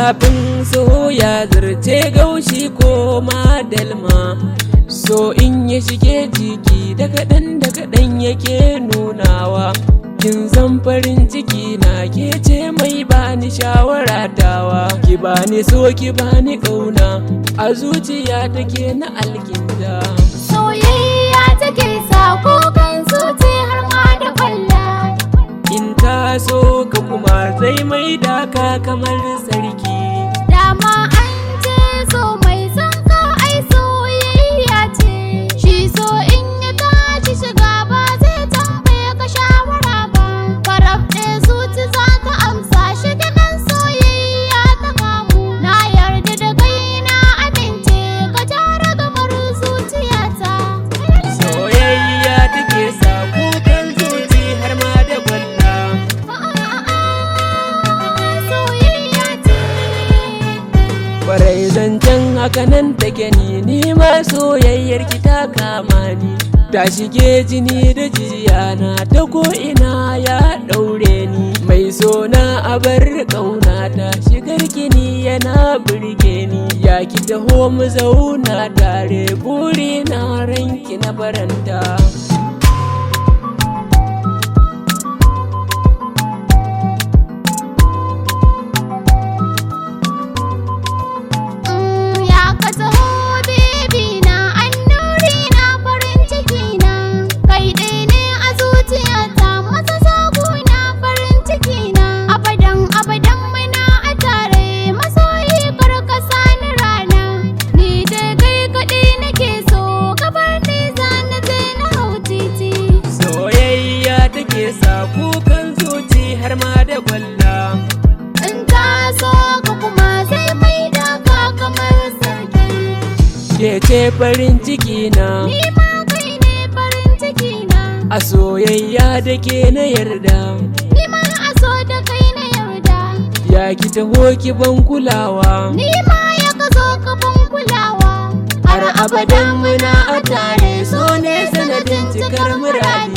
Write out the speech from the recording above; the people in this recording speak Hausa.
Zafin so ya zarce gaushi ko ma dalma. So in ya shige jiki da kaɗan da kaɗan yake nunawa. Kin san farin ciki na, ke ce mai bani shawara tawa. Ki bani so, ki bani ƙauna, a zuciya take na alkinta. Soyayya take sa kukan zuci har ma da kwalla. In ta so ka kuma zai mai daka kamar sarki. Dama an ce so mai son ka ai soyayya ce. Shi so in ya tashi shiga ba zai tambaye ka shawara ba. Faraf ɗaya zuci za ta amsa shi nan, soyayya ta kamu. Na yarda da kai, na amince, ka jara gamar zuciyata. Soyayya take sa kukan zuci har ma da kwalla. Soyayya ce. Kwarai zancen haka nan take, ni ma soyayyar ki ta kama ni. Ta shige jini da jiyana, ta ko ina ya daure ni. Mai sona, a bar ƙauna ta, shigar kini yana burge ni. Ya ki taho mu zauna tare, buri na ranki na faranta. Ya ka taho baby na, annuri na, farin ciki na. Kai ɗaya ne a zuciyata, maza zago na, farin ciki na. Abadan abadan muna a tare, masoyi, karkasa ni rana. Ni dai kai kaɗai nake so, ka bar ni zana je na hau titi. Soyayya take sa kukan zuci har ma da kwalla. In ta so ka kuma zai maida ka kamar sarki. Ke ce farin ciki na. Ni ma kai ne farin ciki na. A soyayya da ke na yarda. Ni ma a so da kai na yarda. Ya ki taho ki ban kulawa. Ni ma ya ka zo ka ban kulawa. Har abadan muna a tare, so ne sanadin cikar muradi.